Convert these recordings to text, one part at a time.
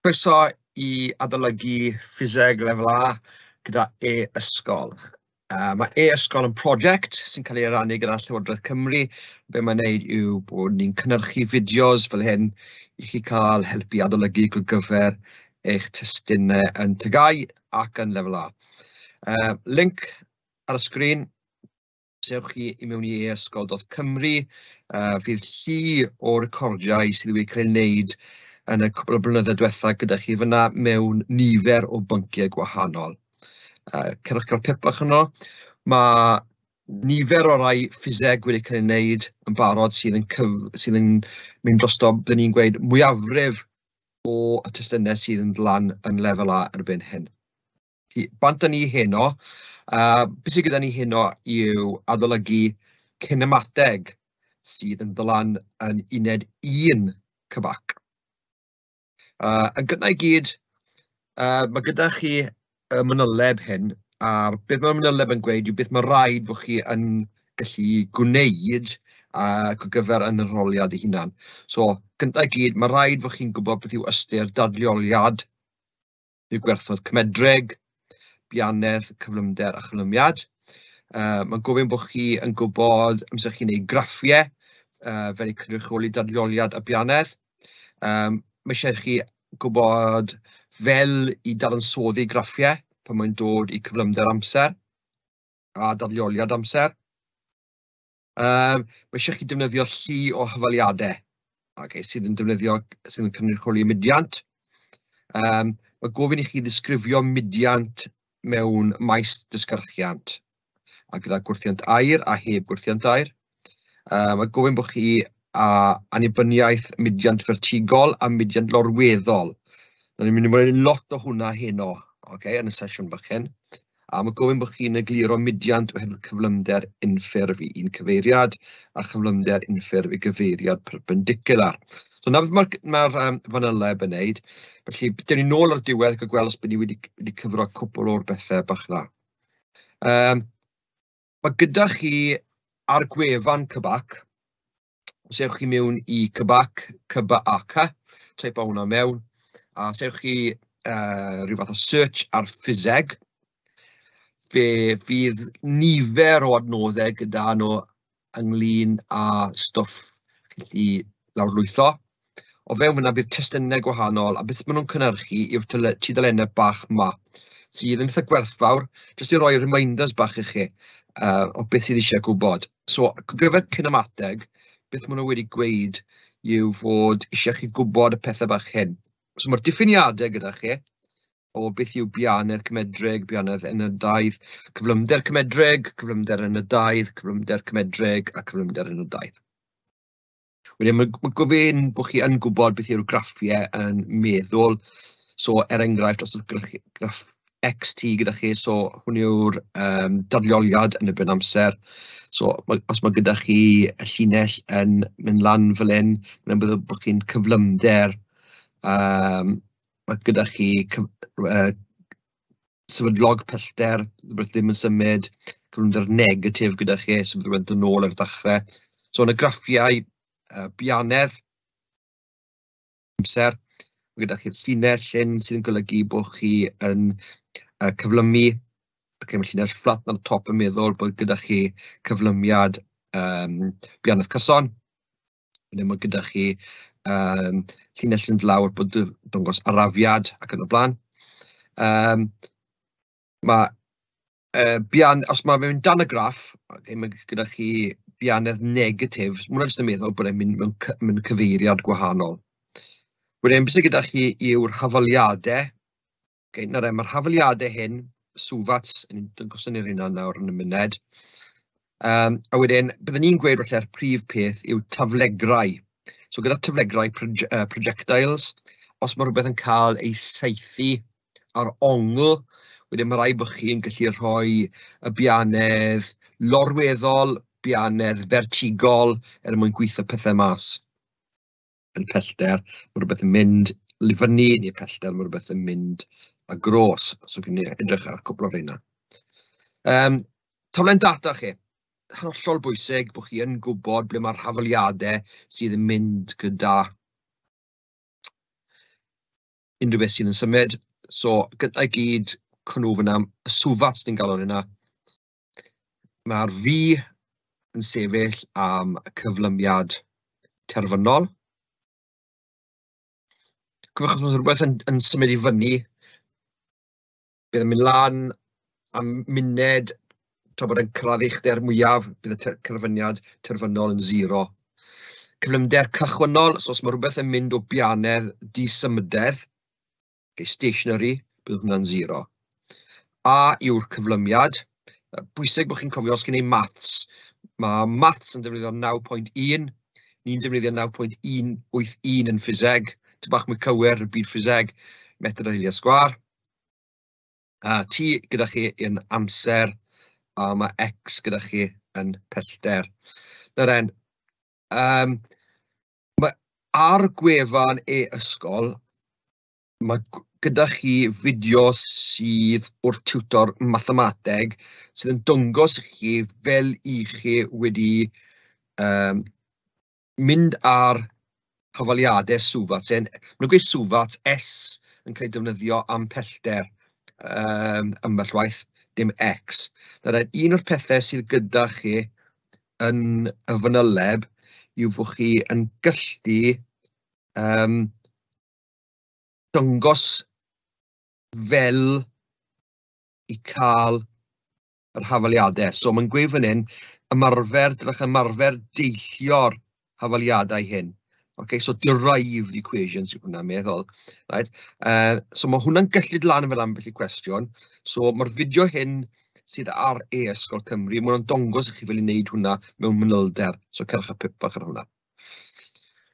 Croeso i adolygu Ffiseg Lefel A gyda e-ysgol. Mae e-ysgol yn prosiect sy'n cael ei rannu gyda Llywodraeth Cymru. Be mae'n wneud yw bod ni'n cynhyrchu fideos fel hyn i chi cael helpu adolygu gyfer eich testunau yn TGAU ac yn Lefel A. Link ar y sgrin. Os ewch chi i mewn i e-ysgol.cymru, fydd llu o recordiau sydd wedi cael ei wneud yn y cwpl o blynyddoedd diwetha gyda chi fan'na mewn nifer o bynciau gwahanol. Cerwch gael pip fach yno. Ma' nifer o rai ffiseg wedi cael ei wneud yn barod sydd yn sydd yn mynd drosto, byddwn ni'n gweud, mwyafrif o y testunau sydd yn lan yn Lefel A erbyn hyn. Felly, bant â ni heno. Be sydd gyda ni heno yw adolygu cinemateg sydd yn dod lan yn uned 1 CBAC. Yn gyntaf i gyd, mae gyda chi y manyleb hyn, a beth mae'r manyleb yn gweud yw beth mae rhaid fod chi yn gallu gwneud ar gyfer yn yr arholiad ei hunan. So, gyntaf i gyd, mae rhaid fod chi'n gwybod beth yw ystyr dadleoliad yw gwerthoedd cymedrig, bianedd, cyflymder a chyflymiad. Mae'n gofyn bod chi yn gwybod amser chi'n gwneud graffiau, fel eu cynrychioli dadleoliad a bianedd. Mae eisiau chi gwybod fel i dadansoddi graffiau pan mae'n dod i cyflymder amser a dadleoliad amser. Mae eisiau chi defnyddio llu o hafaliadau, okay, sydd yn defnyddio, sydd yn cynrychioli mudiant. Mae gofyn i chi ddisgrifio mudiant mewn maes disgyrchiant, a gyda gwrthiant aer a heb gwrthiant aer. Mae gofyn bod chi a annibyniaeth mudiant fertigol a mudiant lorweddol. Ni'n mynd i fod yn lot o hwnna heno, okay, yn y sesiwn bach hyn. A mae gofyn bod chi'n egluro mudiant oherwydd cyflymder unffurf i un cyfeiriad a chyflymder unffurf i gyfeiriad perpendicular. So 'na beth mae'r ma fanyleb yn wneud. Felly, dyn ni nôl ar diwedd gael gweld os bydd ni wedi cyfro cwpl o'r bethau bach 'na. Mae gyda chi ar gwefan CBAC, os ewch chi mewn i CBAC, C-B-A-C, teipo hwnna mewn, a os ewch chi rhyw fath o search ar ffiseg, fe fydd nifer o adnoddau gyda nhw ynglyn â stwff chi'n gallu lawrlwytho. O fewn fan'na bydd testunau gwahanol, a beth maen nhw'n cynhyrchu yw'r tudalennau bach 'ma, sydd yn eitha gwerthfawr, jyst i roi reminders bach i chi o beth sydd eisiau gwybod. So, ar gyfer cinemateg, beth maen nhw wedi gweud yw fod eisiau chi gwybod y pethau bach hyn. So mae'r diffiniadau gyda chi o beth yw bianedd cymedrig, bianedd enydaidd, cyflymder cymedrig, cyflymder enydaidd, cyflymder cymedrig a cyflymder enydaidd. Wedyn mae gofyn bod chi yn gwybod beth yw'r graffiau yn meddwl. So, er enghraifft, os oes graff XT gyda chi, so hwn yw'r dadleoliad yn y bryn amser. So, os mae gyda chi y llinell yn mynd lan fel hyn, mae'n meddwl bod chi'n cyflymder, mae gyda chi sefydlog pellter, rhywbeth ddim yn symud, cyflymder negatif gyda chi, so bydd rhywbeth yn dod nôl ar y dechrau. So yn y graffiau bianedd, amser, mae gyda chi'r llinell hyn sydd yn golygu bod chi yn cyflymu. Okay, mae llinell fflat ar y top yn meddwl bod gyda chi cyflymiad bianedd cyson. Wedyn mae gyda chi llinell sy'n dod lawr bod dangos arafiad ac yn y blaen. Mae bian, os mae fe'n mynd dan y graff, okay, mae gyda chi bianedd negatif, mae hwnna jyst yn meddwl bod e'n mynd mewn cyfeiriad gwahanol. Wedyn, beth sydd gyda chi yw'r hafaliadau. Okay, nawr, mae'r hafaliadau hyn, SUVATs, yn dangos ni'r hynna nawr yn y munud. A wedyn, byddwn ni'n gweud felly'r prif peth yw taflegrau. So gyda taflegrau projectiles, os mae rhywbeth yn cael ei saethu ar ongl, wedyn mae rhaid bod chi'n gallu rhoi y bianedd lorweddol, bianedd vertigol, er mwyn gweithio pethau mas. Yn pellter, mae rhywbeth yn mynd i fyny, neu pellter, mae rhywbeth yn mynd agros. So gen i edrych ar cwpl o'r rheina. Taflen data chi. Hollol bwysig bod chi yn gwybod ble mae'r hafaliadau sydd yn mynd gyda unrhyw beth sydd yn symud. So gyda'i gyd cwnw fyna, y swfat ni'n galw hynna. Mae'r V yn sefyll am y cyflymiad terfynol. Cofiwch os mae rhywbeth yn symud i fyny, bydd yn mynd lan am muned tra bod e'n cyrraedd uchder mwyaf, bydd y cyflymiad terfynol yn 0. Cyflymder cychwynnol, so os mae rhywbeth yn mynd o bianedd disymudedd, okay, stationary, bydd hwnna'n 0. A yw'r cyflymiad. Bwysig bod chi'n cofio os chi'n gwneud maths. Mae maths yn defnyddio 9.1, ni'n defnyddio 9.181 yn ffiseg, tipyn bach mwy cywir yn byd ffiseg, metr ar hiliau sgwâr. A T gyda chi yn amser, a mae X gyda chi yn pellter. Nawr en, mae ar gwefan e-ysgol, mae gyda chi fideo sydd wrth tiwtor mathemateg sydd yn dangos i chi fel i chi wedi mynd ar hafaliadau swfat. Maen nhw'n gweud swfat, S yn cael ei defnyddio am pellter ambell waith, dim X. Nawr, un o'r pethau sydd gyda chi yn y fanyleb yw fod chi yn gallu dangos fel i cael yr hafaliadau. So mae'n gweud fan hyn, ymarfer, dylech ymarfer deillio'r hafaliadau hyn. Okay, so derive the equations yw hwnna'n meddwl. Right? So mae hwnna'n gallu lan fel ambell i cwestiwn. So mae'r fideo hyn sydd ar e-Ysgol Cymru, mae hwnna'n dangos i chi fel i wneud hwnna mewn manylder. So cerwch a pip bach ar hwnna.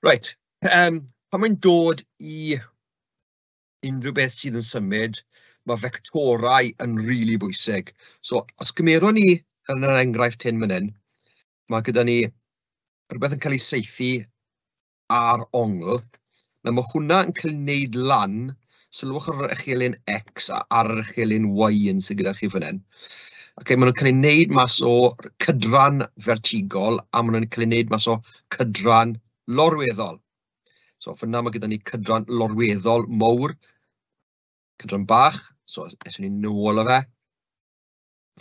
Right, pan mae'n dod i unrhyw beth sydd yn symud, mae fectorau yn rili really bwysig. So os gymerwn ni yn yr enghraifft hyn fan hyn, mae gyda ni rhywbeth yn cael ei saethu ar ongl. Nawr mae hwnna yn cael ei wneud lan, sylwch ar yr echelin X a ar yr echelin Y yn sydd gyda chi fan hyn. Okay, maen nhw'n cael ei wneud mas o cydran fertigol a maen nhw'n cael ei wneud mas o cydran lorweddol. So fyna mae gyda ni cydran lorweddol mowr, cydran bach, so eswn ni nôl o fe.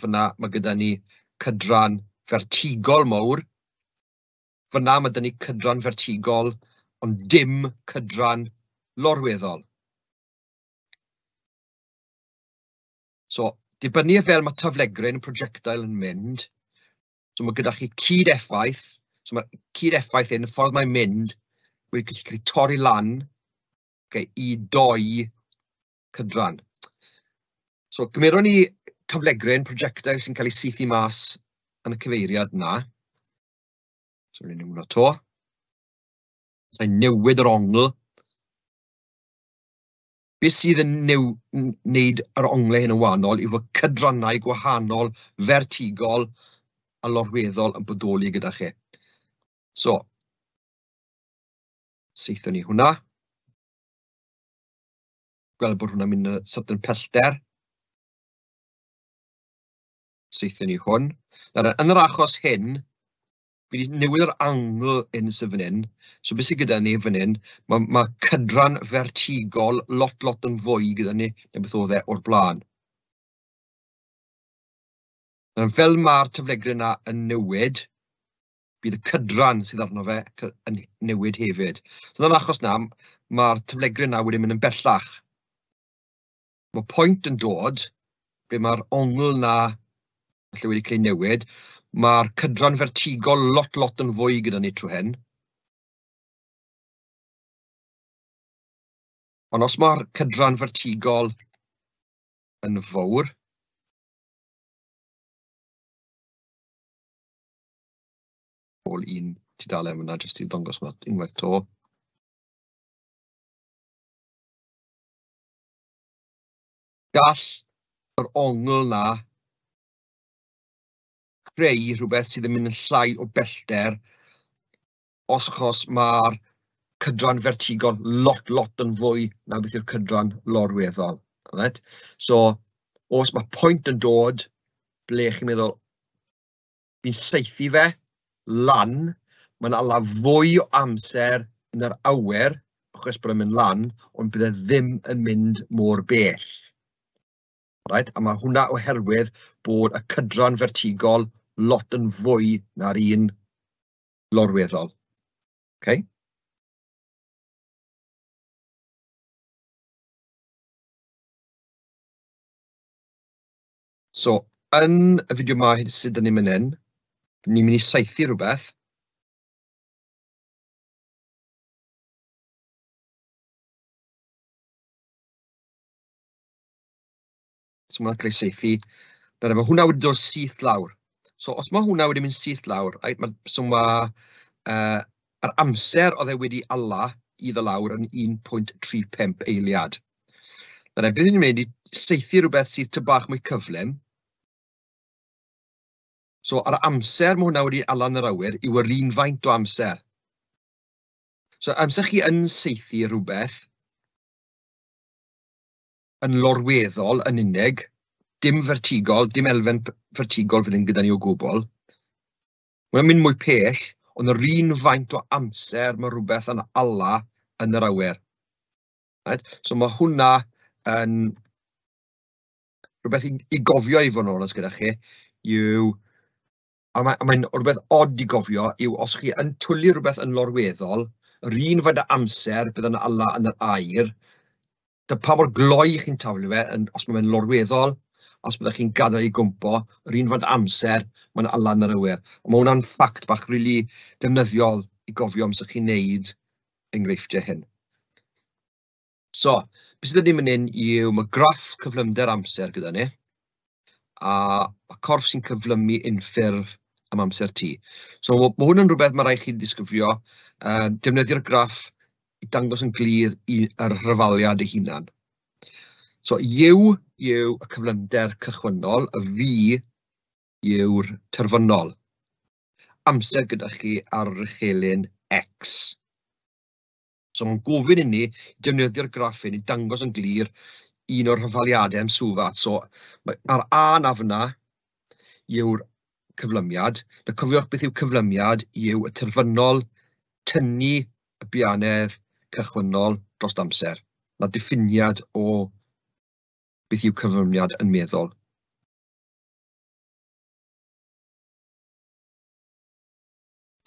Fyna mae gyda ni cydran fertigol mowr. Fyna mae gyda ni cydran fertigol, ond dim cydran lorweddol. So, dibynnu ar fel mae taflegryn, projectile yn mynd, so mae gyda chi cyd-effaith, so mae cyd-effaith hyn, y ffordd mae'n mynd, wedi gallu cael ei torri lan, okay, i doi cydran. So, gymeron ni taflegryn, projectile sy'n cael ei saethu mas yn y cyfeiriad yna. So, ni'n hwnna to. Sa'n newid yr ongl. Beth sydd yn wneud yr onglau hyn yn wahanol yw fod cydrannau gwahanol, fertigol a lorweddol yn bodoli gyda chi. So, saethon ni hwnna. Gweld bod hwnna'n mynd yn sydyn pellter. Saethon ni hwn. Nawr, yn yr achos hyn, fi wedi newid yr angle hyn sydd fan hyn. So beth sydd gyda ni fan hyn, mae cydran fertigol lot yn fwy gyda ni na beth oedd e o'r blaen. Nawr, fel mae'r taflegryn yna yn newid, bydd y cydran sydd arno fe yn newid hefyd. So yn yr achos na, mae'r taflegryn yna wedi mynd yn bellach. Mae pwynt yn dod, ble mae'r ongl na falle wedi cael ei newid, mae'r cydran fertigol lot yn fwy gyda ni trwy hyn. Ond os mae'r cydran fertigol yn fawr, ôl un tudalen fyna, jyst i ddangos hwnna unwaith to. Gall yr ongl na creu rhywbeth sydd yn mynd yn llai o bellter, os achos mae'r cydran fertigol lot yn fwy na beth yw'r cydran lorweddol. Right? So, os mae pwynt yn dod ble chi'n meddwl, fi'n saethu fe lan, mae'n ala fwy o amser yn yr awyr achos bod e'n mynd lan, ond bydd e ddim yn mynd mor bell. Right? A mae hwnna oherwydd bod y cydran fertigol lot yn fwy na'r un lorweddol. Okay? So, yn y fideo yma sydd 'da ni mynd hyn, ni'n mynd i saethu rhywbeth. So mae'n cael ei saethu. Nawr, mae hwnna wedi dod syth lawr. So os mae hwnna wedi mynd syth lawr, right, ma, so mae yr amser oedd e wedi ala i ddod lawr yn 1.35 eiliad. Nawr, beth ni'n mynd i saethu rhywbeth sydd ty bach mwy cyflym. So ar amser mae hwnna wedi ala yn yr awyr yw yr un faint o amser. So amser chi yn saethu rhywbeth yn lorweddol yn unig, dim fertigol, dim elfen fertigol fan hyn gyda ni o gwbl. Mae'n mynd mwy pell, ond yr un faint o amser mae rhywbeth yn ala yn yr awyr. Right? So mae hwnna yn rhywbeth i gofio i fod yn onest gyda chi, yw, a mae'n mae rhywbeth od i gofio, yw os chi yn twlu rhywbeth yn lorweddol, yr un faint o amser bydd yn ala yn yr aer, dy pa mor gloi chi'n taflu fe, yn, os mae'n lorweddol, os byddwch chi'n gadael ei gwmpo, yr un faint amser mae'n ala yn yr awyr. Ond mae hwnna'n ffact bach rili defnyddiol i gofio amser chi'n neud enghreifftiau hyn. So, beth sydd ni'n mynd hyn yw, mae graff cyflymder amser gyda ni, a mae corff sy'n cyflymu unffurf am amser t. So, mae hwn yn rhywbeth mae rhaid chi ddisgrifio, defnyddio'r graff i dangos yn glir yr rhyfaliad ei hunan. So, U yw y cyflymder cychwynnol, y V yw'r terfynol. Amser gyda chi ar yr uchelyn X. So mae'n gofyn i ni defnyddio'r graff hyn i dangos yn glir un o'r rhyfaliadau am swfat. So mae'r A na fyna yw'r cyflymiad. Na cofiwch beth yw cyflymiad yw y terfynol tynnu y bianedd cychwynnol dros amser. Na diffiniad o beth yw cyflymiad yn meddwl.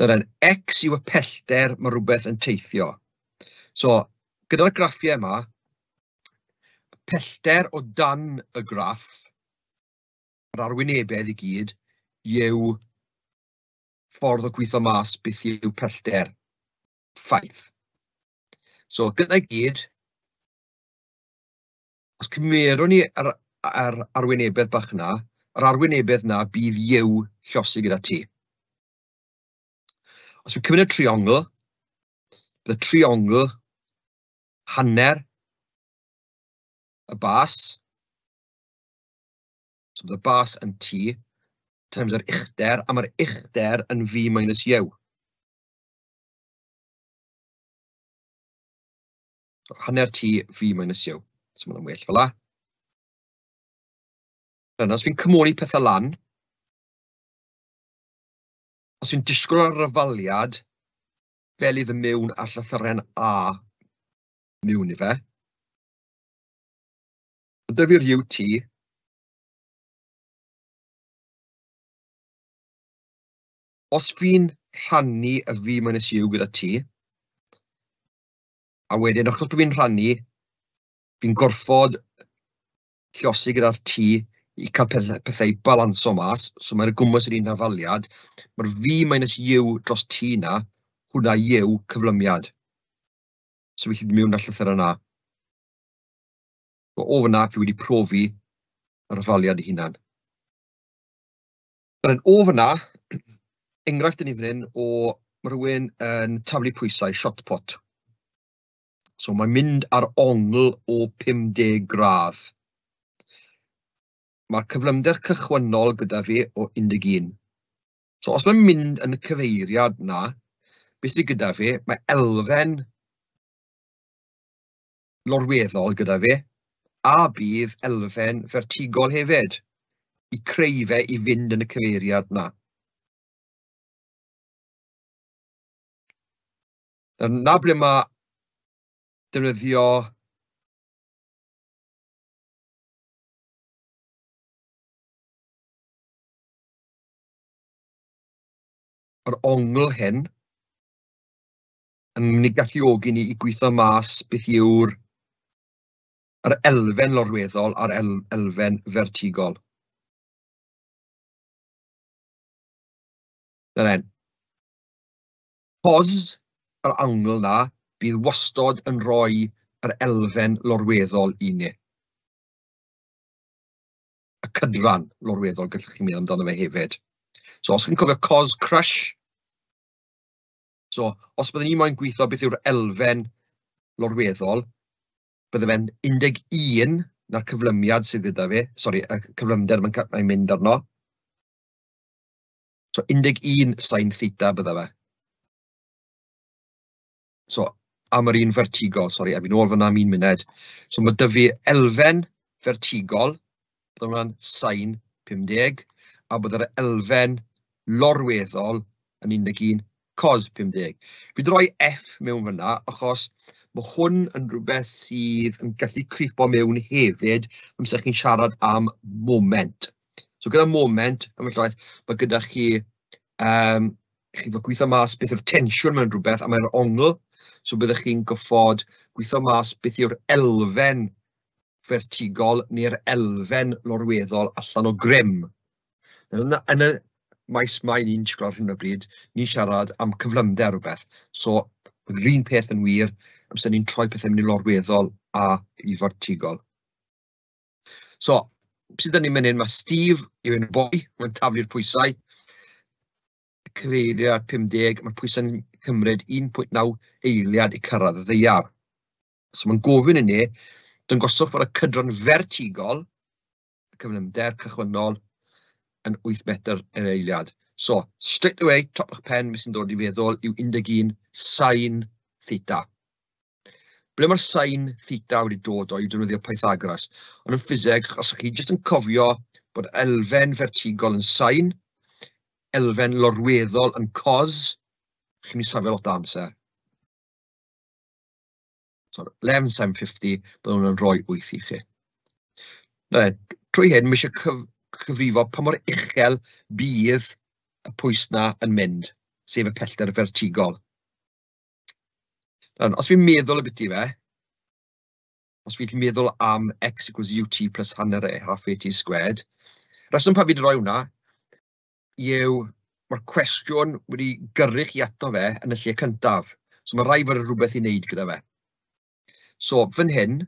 Dyna'n X yw y pellter mae rhywbeth yn teithio. So, gyda'r graffiau yma, pellter o dan y graff, yr arwynebedd i gyd, yw ffordd o gweithio mas beth yw pellter ffaith. So, gyda'i gyd, os cymerwn ni yr arwynebedd bach yna, yr arwynebedd yna bydd yw llosi gyda ti. Os fi'n cymryd y triongl, bydd y triongl hanner y bas, so bydd y bas yn T, times yr uchder, a mae'r uchder yn V minus U. So, hanner T, V minus U. So mae'n well fel la. Os fi'n cymoni pethau lan, os fi'n disgwyl ar ryfaliad, fel iddo mewn ar llythyren A mewn i fe, dyf i'r UT, os fi'n rhannu y V minus U gyda T, a wedyn, achos bod fi'n rhannu, fi'n gorfod llosi gyda'r T i cael pethau i balanso mas, so mae'r gwmws yr un hafaliad, mae'r V minus U dros T na, hwnna yw cyflymiad. So fi 'llu mewn â'r llythyr yna. O fyna, fi wedi profi yr hafaliad ei hunan. Wedyn, o fyna, enghraifft yn ni fan hyn o rhywun yn taflu pwysau shot put. So mae'n mynd ar ongl o 50 gradd. Mae'r cyflymder cychwynnol gyda fi o 11. So os mae'n mynd yn y cyfeiriad na, beth sydd gyda fi, mae elfen lorweddol gyda fi, a bydd elfen fertigol hefyd, i creu fe i fynd yn y cyfeiriad na. Na ble mae defnyddio yr ongl hyn yn mynd i galluogi ni i gweithio mas beth yw'r yr elfen lorweddol a'r elfen fertigol. Dyna hyn. Cos yr angl na, bydd wastod yn rhoi yr elfen lorweddol i ni. Y cydran lorweddol, gallwch chi meddwl amdano fe hefyd. So os chi'n cofio cos crush, so os byddwn ni moyn gweithio beth yw'r elfen lorweddol, bydde fe'n 11 na'r cyflymiad sydd gyda fi, sori, y cyflymder mae'n mae mynd arno. So 11 sin theta bydde fe. So am yr un fertigol, sori, a fi'n ôl fyna am un munud. So mae 'da fi elfen fertigol, bydde hwnna'n sin 50, a bydd yr elfen lorweddol yn 11 cos 50. Fi wedi rhoi F mewn fyna, achos mae hwn yn rhywbeth sydd yn gallu creepo mewn hefyd amser chi'n siarad am moment. So gyda moment, am y llaeth, mae gyda chi, chi'n fod gweithio mas beth yw'r tensiwn mewn rhywbeth, a mae'r ongl, so byddwch chi'n goffod gweithio mas beth yw'r elfen fertigol neu'r elfen lorweddol allan o grym. Yn y maes mae ni'n siarad ar hyn o bryd, ni'n siarad am cyflymder rhywbeth. So, yr un peth yn wir, amser ni'n troi pethau mynd i lorweddol a i fertigol. So, sydd ni'n mynd hyn, mae Steve yw un boi, mae'n taflu'r pwysau. Cyfeiriad 50, mae'r pwysau'n cymryd 1.9 eiliad i cyrraedd y ddaear. So mae'n gofyn i ni, dangoswch fod y cydran fertigol, y cyflymder cychwynnol, yn 8 metr yr eiliad. So, straight away, top o'ch pen, beth sy'n dod i feddwl yw 11 sin theta. Ble mae'r sin theta wedi dod o i defnyddio Pythagoras? Ond yn ffiseg, os ydych chi jyst yn cofio bod elfen fertigol yn sin, elfen lorweddol yn cos, chi'n mynd i safio lot o amser. So, 11,750, byddwn yn rhoi 8 i chi. Na, trwy hyn, mae eisiau cyfrifo pa mor uchel bydd y pwys na yn mynd, sef y pellter fertigol. Nawr, os fi'n meddwl ambiti fe, os fi'n meddwl am x equals ut plus hanner a half at squared, reswm pa fi wedi rhoi hwnna yw mae'r cwestiwn wedi gyrru chi ato fe yn y lle cyntaf. So mae rhaid fod rhywbeth i wneud gyda fe. So fan hyn,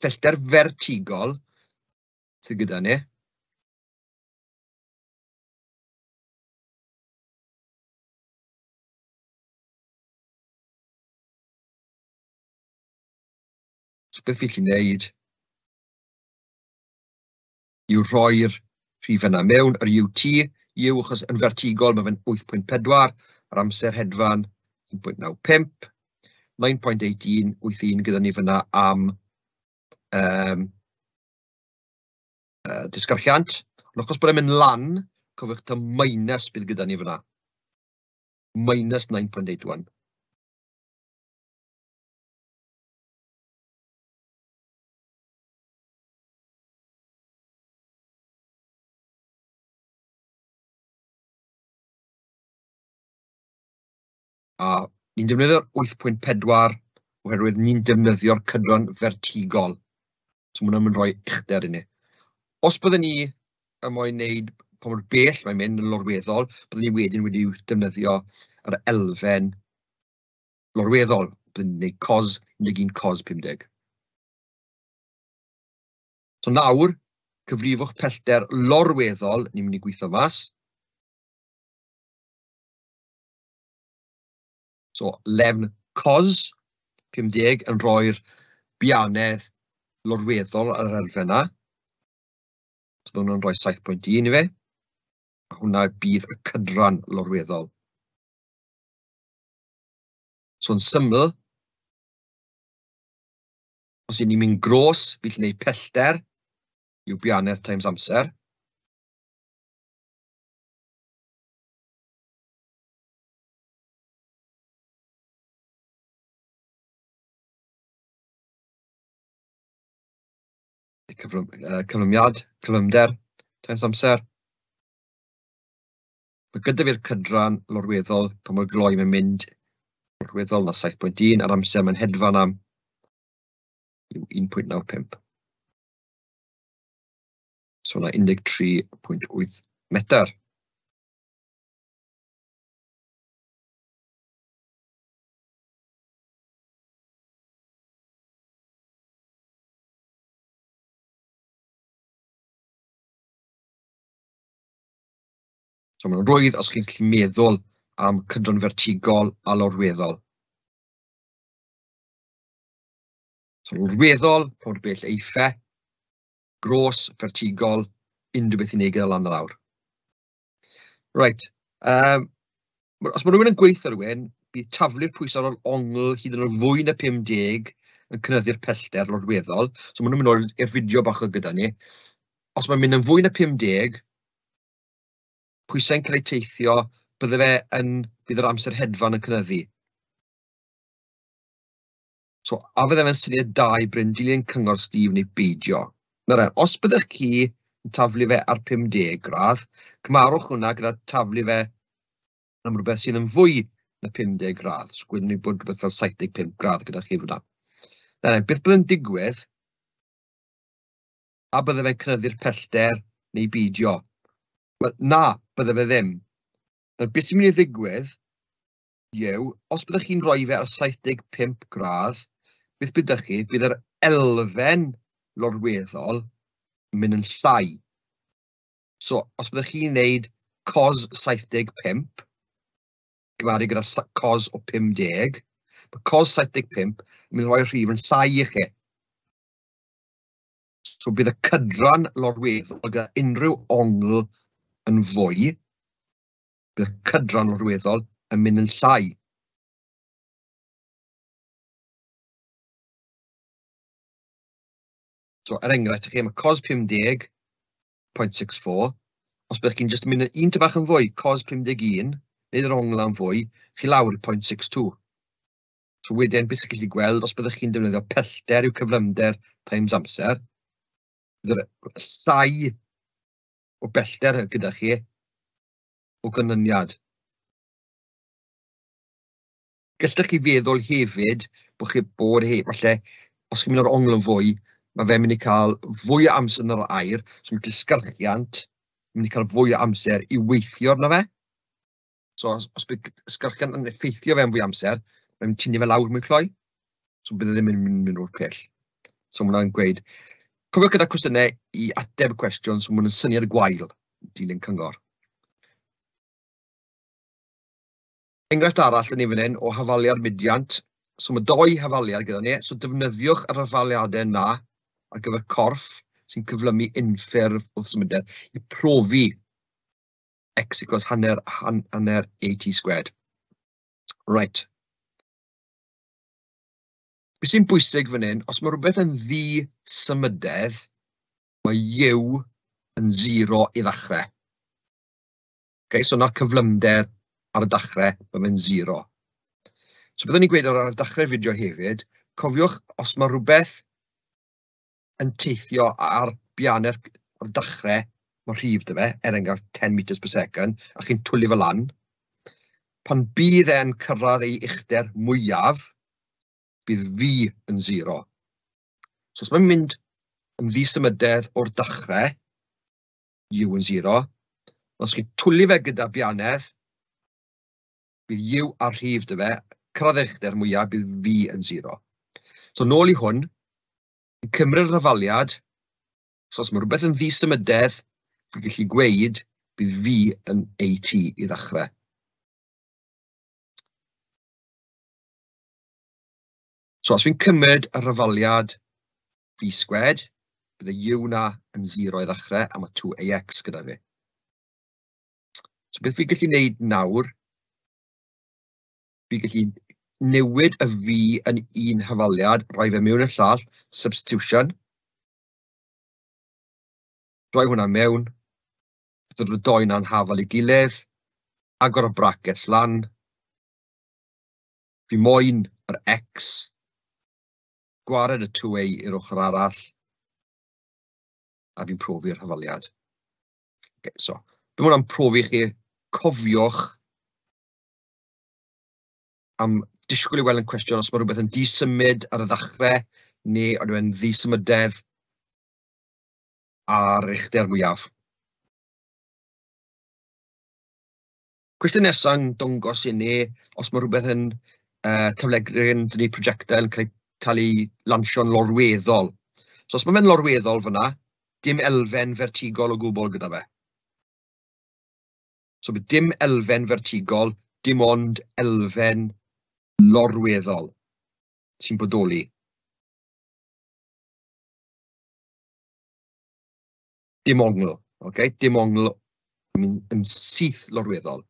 pellter fertigol sydd gyda ni. So beth fi'n gallu gwneud yw rhoi'r rhif yna mewn, yr UT, U achos yn fertigol mae fe'n 8.4, yr amser hedfan 1.95, 9.81, 81 gyda ni fyna am disgyrchiant. Ond achos bod e'n mynd lan, cofiwch ta minus bydd gyda ni fyna. Minus 9.81. A ni'n defnyddio'r 8.4 oherwydd ni'n defnyddio'r cydran fertigol. So mae hwnna'n mynd rhoi uchder i ni. Os byddwn ni yn moyn wneud pa mor bell mae'n mynd yn lorweddol, byddwn ni wedyn wedi defnyddio yr elfen lorweddol. Byddwn ni'n gwneud cos 11 cos 50. So nawr, cyfrifwch pellter lorweddol, ni'n mynd i gweithio mas. So, lefn cos 50 yn rhoi'r bianedd lorweddol ar yr elfen yna. So, mae hwnna'n rhoi 7.1 i fe. A hwnna bydd y cydran lorweddol. So, yn syml, os y'n ni'n mynd gros, fi'n gallu gwneud pellter yw bianedd times amser. cyflym, cyflymiad, cyflymder times amser. Mae gyda fi'r cydran lorweddol pa mor gloi mae'n mynd lorweddol na 7.1 a'r amser mae'n hedfan am yw 1.95. So hwnna 13.8 metr. So mae'n rwydd os chi'n gallu meddwl am cydran fertigol a lorweddol. So lorweddol, pa mor bell eiff e, gros, fertigol, unrhyw beth i wneud gyda lan a lawr. Reit, os mae rhywun yn gweithio rhywun, bydd taflu'r pwysau ar ôl ongl hyd yn oed fwy na 50 yn cynyddu'r pellter lorweddol. So maen nhw'n mynd nôl i'r fideo bach oedd gyda ni. Os mae'n mynd yn fwy na 50, pwysau'n cael ei teithio, bydde fe yn, bydd yr amser hedfan yn cynyddu. So, a fydde fe'n syniad da i Bryn dilyn cyngor Steve neu beidio? Nawr, os byddech chi yn taflu fe ar 50 gradd, cymarwch hwnna gyda taflu fe am rhywbeth sydd yn fwy na 50 gradd. So, gwydwn ni bod rhywbeth fel 75 gradd gyda chi fyna. Nawr, beth bydd yn digwydd? A bydde fe'n cynyddu'r pellter neu beidio? Wel, na, bydde fe ddim. Nawr, beth sy'n mynd i ddigwydd yw, os byddech chi'n rhoi fe ar 75 gradd, beth byddech chi, bydd yr elfen lorweddol yn mynd yn llai. So, os byddech chi'n neud cos 75, gymaru gyda cos o 50, mae cos 75 yn mynd i rhoi rhif yn llai i chi. So bydd y cydran lorweddol gyda unrhyw ongl yn fwy, bydd y cydran lorweddol yn mynd yn llai. So, er enghraifft, chi, mae cos 50.64, os byddwch chi'n jyst mynd yn un bach yn fwy, cos 51, neu yr ongl am fwy, chi lawr i 0.62. So wedyn, beth sy'n gallu gweld, os byddwch chi'n defnyddio pellter yw cyflymder times amser, bydd yr llai o bellter gyda chi o ganlyniad. Gallech chi feddwl hefyd bod chi bod he, falle, os chi'n mynd o'r ongl yn fwy, mae fe'n mynd i cael fwy o amser yn yr aer, so mae disgyrchiant yn mynd i cael fwy o amser i weithio arno fe. So os bydd ysgyrchiant yn effeithio fe am fwy o amser, mae'n mynd tynnu fe lawr mwy cloi. So bydd e ddim yn mynd o'r pell. So mae hwnna'n gweud, cofiwch gyda cwestiynau i ateb y cwestiwn, so mae hwnna'n syniad gwael dilyn cyngor. Enghraifft arall yn ni fan hyn o hafaliad mudiant. So mae doi hafaliad gyda ni, so defnyddiwch yr hafaliadau yna ar gyfer corff sy'n cyflymu unffurf wrth symudedd i profi x equals hanner, hanner at squared. Right. Be sy'n bwysig fan hyn, os mae rhywbeth yn ddi-symudedd, mae u yn 0 i ddechrau. Okay, so na'r cyflymder ar y dechrau, mae fe'n 0. So byddwn ni'n gweud ar y dechrau'r fideo hefyd, cofiwch os mae rhywbeth yn teithio ar bianedd ar y dechrau, mae rhif 'da fe, er enghraifft 10 metres per second, a chi'n twlu fe lan, pan bydd e'n cyrraedd ei uchder mwyaf, bydd V yn 0. So os mae'n mynd yn ddisymudedd o'r dechrau, U yn 0, os chi'n twlu fe gyda bianedd, bydd U a'r rhif 'da fe, cyrraedd ei uchder mwyaf, bydd V yn 0. So nôl i hwn, yn cymryd yr hafaliad, so os mae rhywbeth yn ddisymudedd, fi'n gallu gweud bydd V yn AT i ddechrau. So os fi'n cymryd yr hafaliad V squared, bydd y U na yn 0 i ddechrau, a mae 2AX gyda fi. So beth fi'n gallu gwneud nawr, fi'n gallu newid y V yn un hafaliad, rhoi fe mewn i'r llall, substitution. Rhoi hwnna mewn, dod y doi na'n hafal i gilydd, agor y brackets lan, fi moyn yr X, gwared y 2A i'r ochr arall. A fi'n profi'r hafaliad. Okay, so, be ma' hwnna'n profi i chi, cofiwch am disgwyl i weld yn cwestiwn os mae rhywbeth yn disymud ar y ddechrau neu ond yw e'n ddisymudedd ar uchder mwyaf. Cwestiwn nesaf yn dangos i ni os mae rhywbeth yn taflegryn, dyn ni projectile yn cael ei cael ei lansio'n lorweddol. So os mae fe'n lorweddol fyna, dim elfen fertigol o gwbl gyda fe. So bydd dim elfen fertigol, dim ond elfen lorweddol sy'n bodoli. Dim ongl, okay? Dim ongl yn syth lorweddol.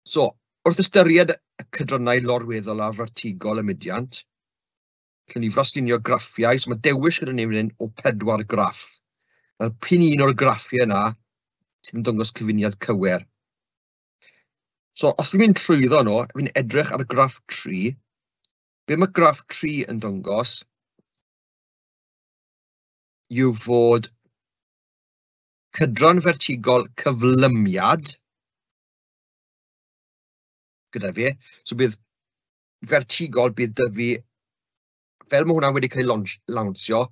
So, wrth ystyried y cydrannau lorweddol a fertigol y mudiant, allwn ni fraslunio graffiau, so mae dewis gyda ni fan hyn o 4 graff. Nawr, p'un un o'r graffiau yna sydd yn dangos cyfuniad cywir. So, os fi'n mynd trwyddo nhw, fi'n edrych ar graff 3. Be mae graff 3 yn dangos yw fod cydran fertigol cyflymiad gyda fi. So bydd fertigol, bydd 'da fi, fel mae hwnna wedi cael ei lawnsio,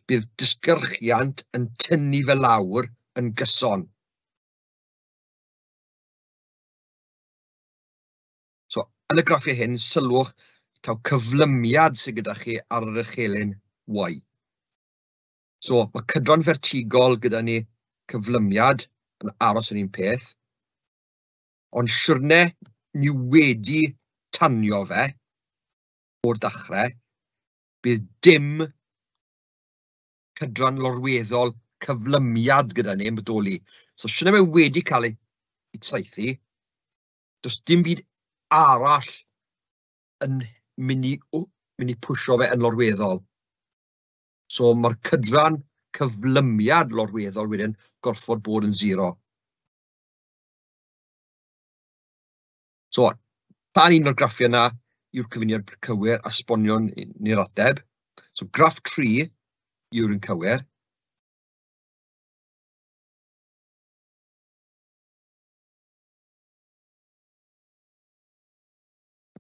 bydd disgyrchiant yn tynnu fe lawr yn gyson. So, yn y graffiau hyn, sylwch taw cyflymiad sydd gyda chi ar yr uchelyn Y. So, mae cydran fertigol gyda ni cyflymiad yn aros yn un peth, ond siwrne ni wedi tanio fe o'r dechrau, bydd dim cydran lorweddol cyflymiad gyda ni yn bodoli. So, siwrne mae wedi cael ei saethu, does dim byd arall yn mynd i pwysio fe yn lorweddol. So mae'r cydran cyflymiad lorweddol wedyn gorfod bod yn 0. So, pa un o'r graffiau yna yw'r cyfuniad cywir a sbonio ni'r ateb. So, graff 3 yw'r un cywir.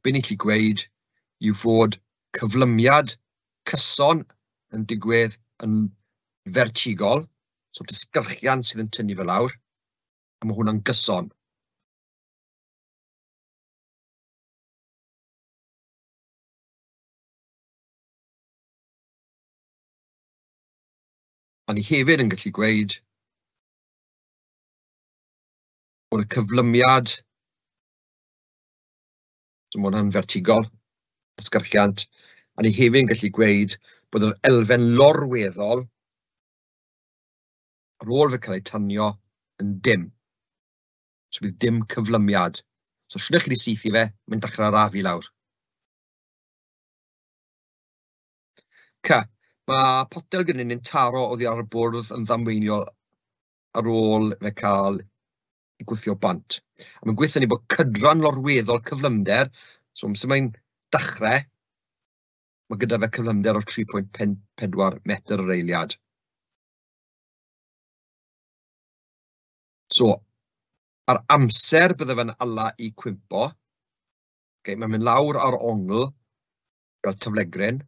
Be ni'n gallu gweud yw fod cyflymiad cyson yn digwydd yn fertigol, so disgyrchiant sydd yn tynnu fe lawr, a mae hwnna'n gyson. A ni hefyd yn gallu gweud bod y cyflymiad, so mae hwnna'n fertigol, disgyrchiant, a ni hefyd yn gallu gweud bod yr elfen lorweddol ar ôl fe cael ei tanio yn dim. So bydd dim cyflymiad. So os ydych chi wedi saethu fe, mae'n dechrau arafu lawr. C. Mae potel gyda ni'n taro oddi ar y bwrdd yn ddamweiniol ar ôl fe cael ei gwthio bant. A mae'n gweithio ni bod cydran lorweddol cyflymder, so amser mae'n dechrau, mae gyda fe cyflymder o 3.4 metr yr eiliad. So, ar amser bydde fe'n ala i cwympo, okay, mae'n mynd lawr ar ongl fel taflegryn,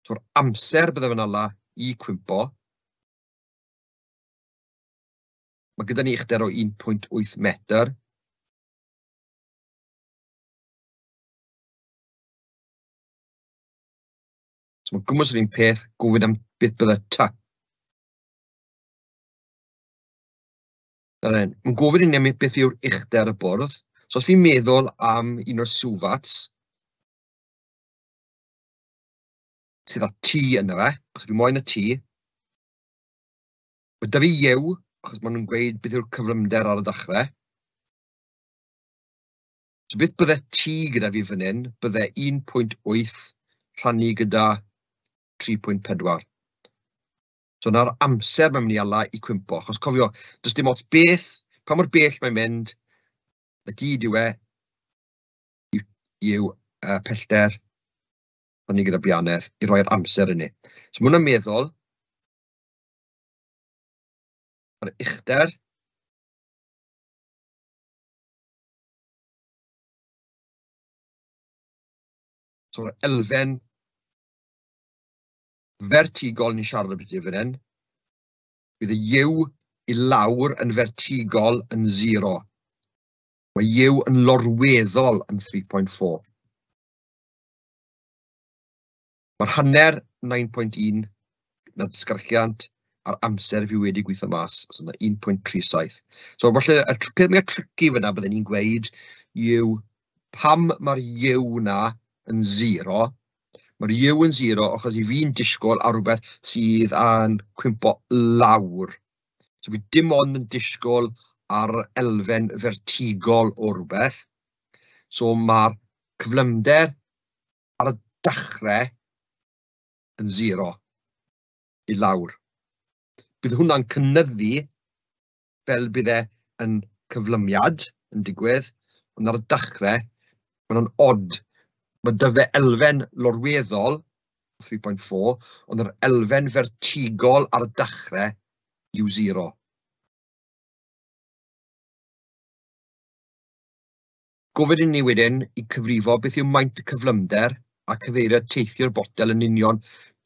so'r amser bydde fe'n ala i cwympo, mae gyda ni uchder o 1.8 metr. So mae'n gwmws yr un peth, gofyn am beth bydde T. Mae'n gofyn i ni am beth yw'r uchder y bwrdd. So os fi'n meddwl am un o'r swfats sydd â T ynddo fe, achos fi moyn y T, mae 'da fi U, achos maen nhw'n gweud beth yw'r cyflymder ar y dechrau. So beth bydde T gyda fi fan hyn, bydde 1.8 rhannu gyda 3.4. So na'r amser mae'n mynd i ala i cwympo, achos cofio, does dim ots beth, pa mor bell mae'n mynd, y gyd yw e, yw pellter Rhannu gyda bianedd i roi'r amser i ni. So mae hwnna'n meddwl yr uchder so'r elfen fertigol ni'n siarad ambiti fan hyn, bydd y U i lawr yn fertigol yn 0. Mae U yn lorweddol yn 3.4. Mae'r hanner 9.1 na'r disgyrchiant a'r amser fi wedi gweithio mas, so yna 1.37. So falle y peth mwyaf tricky fyna bydden ni'n gweud yw pam mae'r U na yn 0. Mae'r U yn 0 achos i fi'n disgwyl ar rhywbeth sydd yn cwympo lawr. So fi dim ond yn disgwyl ar elfen fertigol o rhywbeth. So mae'r cyflymder ar y dechrau yn 0 i lawr. Bydd hwnna'n cynyddu fel bydd e yn cyflymiad yn digwydd, ond ar y dechrau, mae hwnna'n odd. Mae 'da fe elfen lorweddol, 3.4, ond yr elfen fertigol ar y dechrau yw 0. Gofyn i ni wedyn i cyfrifo beth yw maint y cyflymder a cyfeiriad teithio'r botel yn union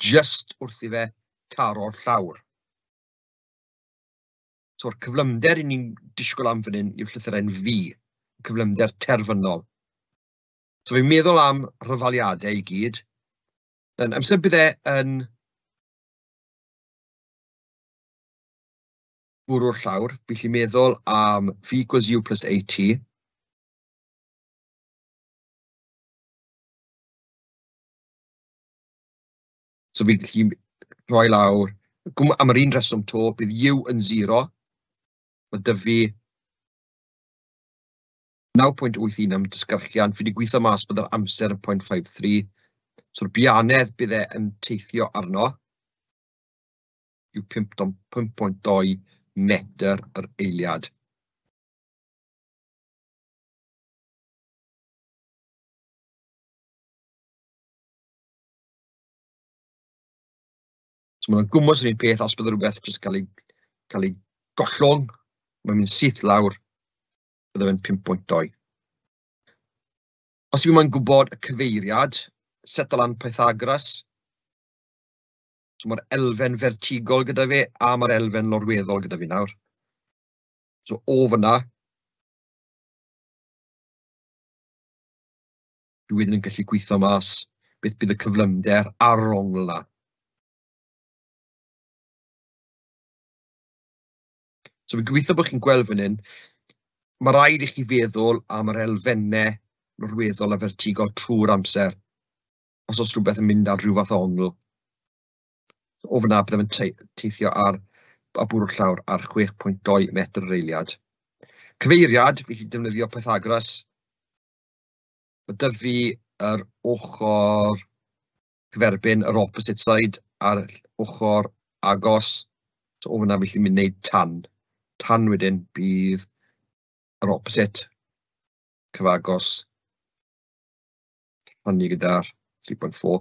jyst wrth i fe taro'r llawr. So'r cyflymder i ni'n disgwyl am fan hyn yw'r llythyren V, cyflymder terfynol. So fi'n meddwl am rhyfaliadau i gyd. Yn amser bydd e yn bwrw'r llawr, fi'n gallu meddwl am V equals U plus AT. So fi'n gallu rhoi lawr, am yr un rheswm to, bydd U yn 0, mae 'da fi 9.81 am disgyrchiant, fi wedi gweithio mas bod yr amser yn 0.53, so'r bianedd bydd e yn teithio arno yw 5.2 metr yr eiliad. So mae'n gwmws yr un peth os bydd rhywbeth jyst cael ei gollwng, mae'n mynd syth lawr, bydde fe'n 5.2. Os fi moyn gwybod y cyfeiriad, set lan Pythagoras. So mae'r elfen fertigol gyda fi a mae'r elfen lorweddol gyda fi nawr. So o fyna, dwi wedyn yn gallu gweithio mas beth bydd y cyflymder ar yr ongl 'na. So fi'n gobeithio bod chi'n gweld fan hyn, mae rhaid i chi feddwl am yr elfennau lorweddol a fertigol trwy'r amser, os oes rhywbeth yn mynd ar rhyw fath o ongl. O fyna, byddem yn teithio ar a bwrw'r llawr ar 6.2 metr yr eiliad. Cyfeiriad, fi gallu defnyddio Pythagoras. Mae 'da fi yr ochr cyferbyn, yr opposite side, a'r ochr agos. So o fyna fi gallu mynd wneud tan. Tan wedyn bydd yr opposite cyfagos rhannu gyda'r 3.4.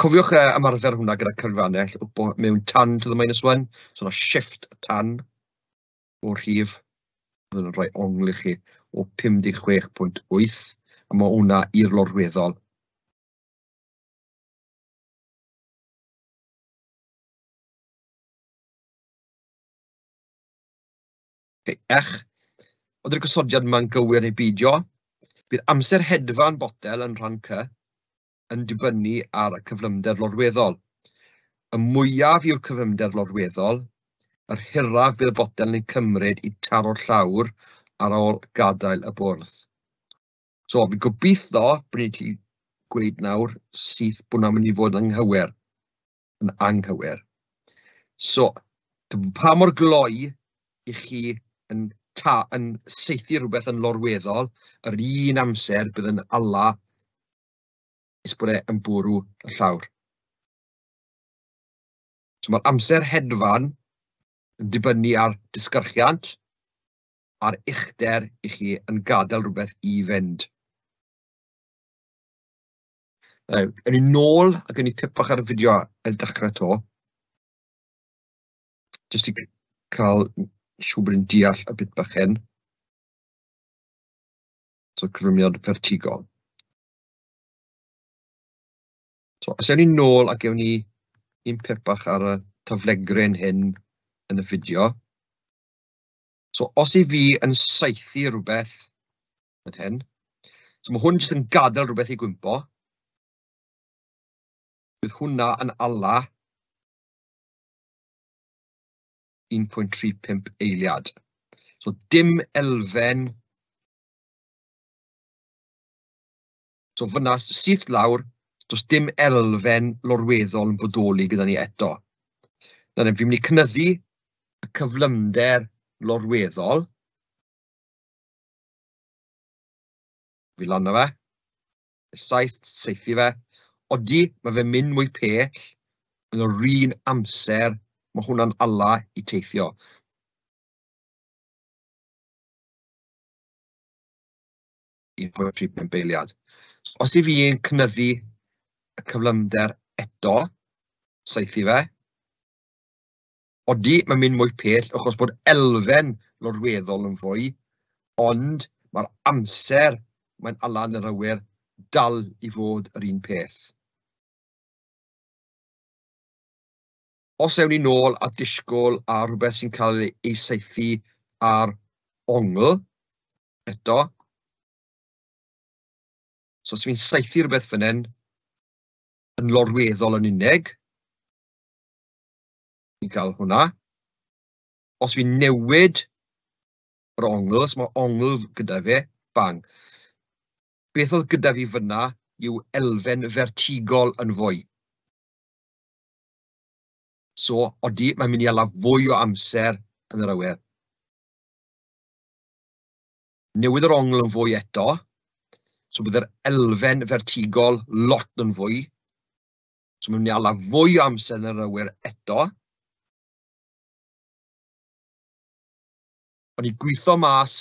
Cofiwch ymarfer hwnna gyda cyfrannell mewn tan to the minus 1. So yna shift tan o'r rhif. Byddwn yn rhoi ongl i chi o 56.8, a mae hwnna i'r lorweddol. Okay, ech. Oedd yr gosodiad yma'n gywir neu beidio? Bydd amser hedfan botel yn rhan C yn dibynnu ar y cyflymder lorweddol. Y mwyaf yw'r cyflymder lorweddol, yr hiraf bydd y botel yn ei cymryd i taro'r llawr ar ôl gadael y bwrdd. So, fi'n gobeithio bod ni'n gallu gweud nawr syth bod hwnna'n mynd i fod yn anghywir. Yn anghywir. So, pa mor gloi i chi yn, ta, yn saethu rhywbeth yn lorweddol, yr un amser bydd yn ala nes bod e yn bwrw y llawr. So mae'r amser hedfan yn dibynnu ar disgyrchiant a'r uchder i chi yn gadael rhywbeth i fynd. Ewn ni nôl a gewn ni pip bach ar y fideo ar dechrau 'to. Jyst i cael siŵr bod ni'n deall y bit bach hyn. So cyflymiad fertigol. So os ewn ni nôl a gewn ni un pip bach ar y taflegryn hyn yn y fideo. So os i fi yn saethu rhywbeth yn hyn, so mae hwn jyst yn gadael rhywbeth i gwympo, bydd hwnna yn ala 1.35 eiliad. So dim elfen. So fyna, syth lawr, does dim elfen lorweddol yn bodoli gyda ni eto. Nawr, fi'n mynd i cynyddu y cyflymder lorweddol. Fi lan o fe. 7, saethu fe. Odi, mae fe'n mynd mwy pell yn yr un amser mae hwnna'n ala i teithio. 1.35 eiliad. Os i fi'n cynyddu y cyflymder eto, saethu fe, odi, mae'n mynd mwy pell, achos bod elfen lorweddol yn fwy, ond mae'r amser mae'n ala yn yr awyr dal i fod yr un peth. Os ewn ni nôl a disgwyl ar rhywbeth sy'n cael ei saethu ar ongl, eto. So os fi'n saethu rhywbeth fan hyn, yn lorweddol yn unig, ni'n cael hwnna. Os fi'n newid yr ongl, os mae ongl gyda fe, bang. Beth oedd gyda fi fyna yw elfen fertigol yn fwy. So, odi, mae'n mynd i ala fwy o amser yn yr awyr. Newid yr ongl yn fwy eto, so bydd yr elfen fertigol lot yn fwy. So mae'n mynd i ala fwy o amser yn yr awyr eto. Ond i gweithio mas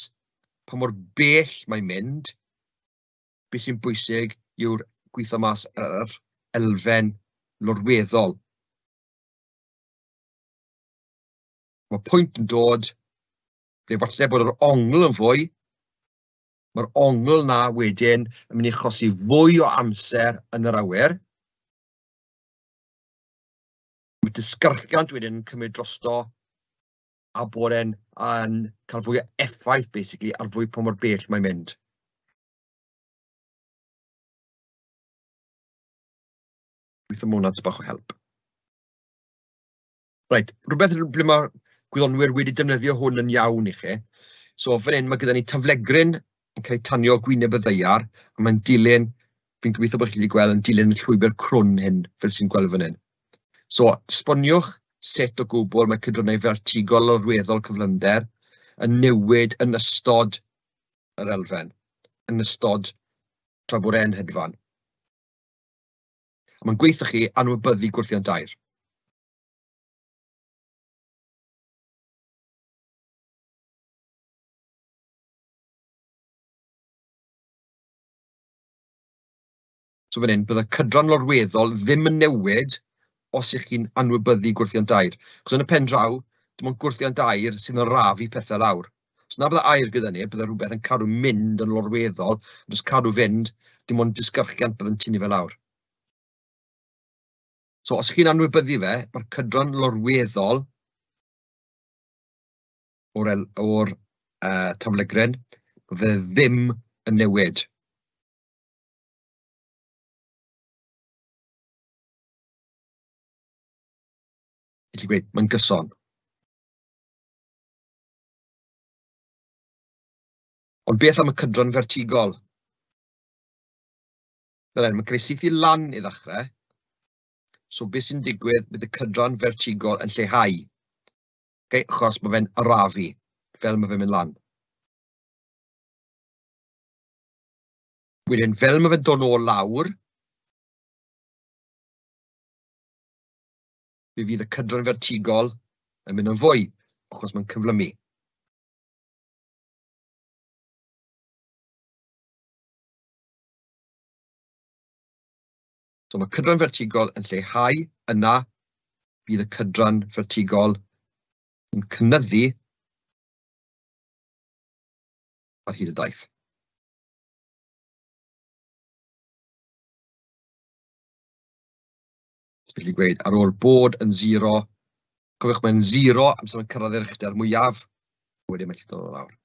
pa mor bell mae'n mynd, beth sy'n bwysig yw'r gweithio mas yr elfen lorweddol. Mae pwynt yn dod ble falle bod yr ongl yn fwy, mae'r ongl na wedyn yn mynd i achosi fwy o amser yn yr awyr. Mae disgyrchiant wedyn yn cymryd drosto a bod e'n yn cael fwy o effaith basically ar fwy pa mor bell mae'n mynd. Gobeithio mae hwnna'n bach o help. Reit, rhywbeth ble mae gwyddonwyr wedi defnyddio hwn yn iawn i chi. So fan hyn mae gyda ni taflegryn yn cael ei tanio gwyneb y ddaear, a mae'n dilyn, fi'n gobeithio bod chi wedi gweld, yn dilyn y llwybr crwn hyn, fel sy'n gweld fan hyn. So, esboniwch sut o gwbl mae cydrannau fertigol lorweddol cyflymder yn newid yn ystod yr elfen, yn ystod tra bod e'n hedfan. A mae'n gweithio chi anwybyddu gwrthiant aer. So fan hyn, bydd y cydran lorweddol ddim yn newid os ych chi'n anwybyddu gwrthiant aer. Achos yn y pen draw, dim ond gwrthiant aer sydd yn arafu pethau lawr. Os na bydde aer gyda ni, bydde rhywbeth yn cadw mynd yn lorweddol, jyst cadw fynd, dim ond disgyrchiant bydd yn tynnu fe lawr. So os chi'n anwybyddu fe, mae'r cydran lorweddol o'r, or, taflegryn, fe ddim yn newid. Felly gweud, mae'n gyson. Ond beth am y cydran fertigol? Fel hyn, mae'n cael ei saethu lan i ddechrau. So beth sy'n digwydd, bydd y cydran fertigol yn lleihau. Okay, achos mae fe'n arafu, fel mae fe'n mynd lan. Wedyn, fel mae fe'n dod nôl lawr, fe fydd y cydran fertigol yn mynd yn fwy, achos mae'n cyflymu. So mae cydran fertigol yn lleihau, yna bydd y cydran fertigol yn cynyddu ar hyd y daith. Felly gweud, ar ôl bod yn 0, cofiwch mae'n 0 amser mae'n cyrraedd yr uchder mwyaf, wedyn mae'n gallu dod o lawr.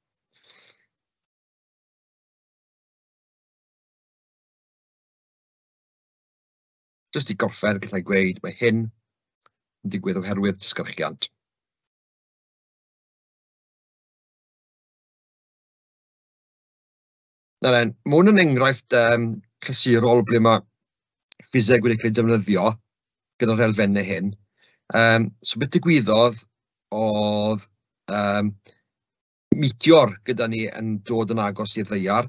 Jyst i gorffen, gallai gweud, mae hyn yn digwydd oherwydd disgyrchiant. Nawr then, mae hwn yn enghraifft clasurol ble mae ffiseg wedi cael ei defnyddio gyda'r elfennau hyn. So beth digwyddodd oedd meteor gyda ni yn dod yn agos i'r ddaear,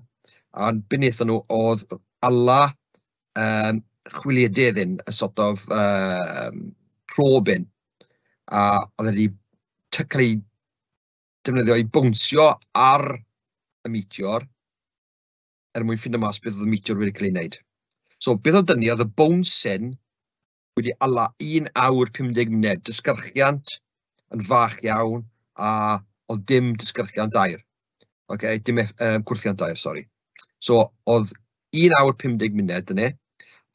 a be wnaethon nhw oedd ala chwiliedydd hyn, y sort of probe hyn, a oedd e wedi cael ei defnyddio i bownsio ar y meteor er mwyn ffindo mas beth oedd y meteor wedi cael ei wneud. So beth oedd dynnu oedd y bounce hyn wedi ala 1 awr 50 munud, disgyrchiant yn fach iawn a oedd dim disgyrchiant aer. Okay, dim gwrthiant aer, sori. So oedd 1 awr 50 munud yna,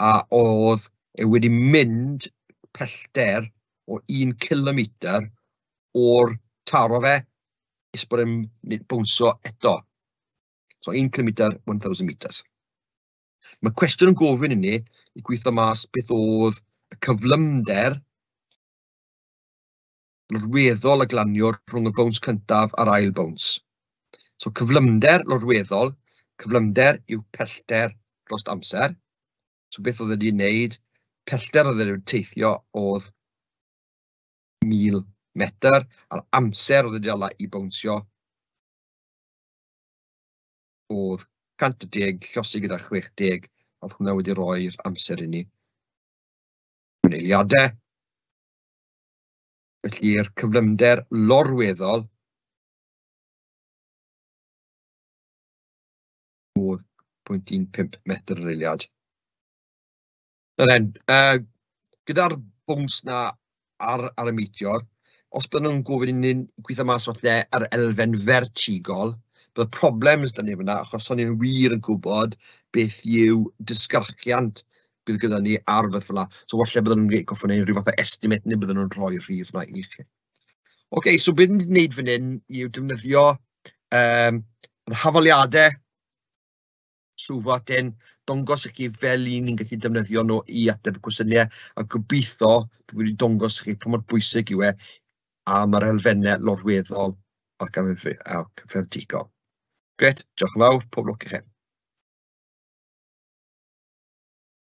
a oedd e wedi mynd pellter o 1 kilometr o'r taro fe nes bod e'n bownsio eto. So 1 kilometr, 1000 metres. Mae cwestiwn yn gofyn i ni i gweithio mas beth oedd y cyflymder lorweddol y glaniwr rhwng y bowns cyntaf a'r ail bowns. So cyflymder lorweddol, cyflymder yw pellter dros amser. So beth oedd wedi wneud, pellter oedd wedi teithio oedd 1000 metr, a'r amser oedd wedi ala i bownsio oedd 110 llosi gyda 60, oedd hwnna wedi rhoi'r amser i ni mewn eiliadau. Felly'r cyflymder lorweddol oedd 0.15 metr yr eiliad. Nawr then, gyda'r bowns 'na ar y meteor, os bydden nhw'n gofyn i ni gweithio mas falle yr elfen fertigol, bydde problems 'da ni fan'na, achos o'n i'n wir yn gwybod beth yw disgyrchiant bydd gyda ni ar rywbeth fel 'na. So falle bydden nhw'n gorfod gwneud rhyw fath o estimate neu bydden nhw'n rhoi rhif 'na i chi. OK, so beth ni'n gwneud fan hyn yw defnyddio yr hafaliadau trwfat hyn, dangos i chi fel i ni'n gallu defnyddio nhw i ateb y cwestiynau, a gobeithio bod wedi dangos i chi pa mor bwysig yw e am yr elfennau lorweddol ac fertigol. Grêt, diolch yn fawr, pob lwc i chi.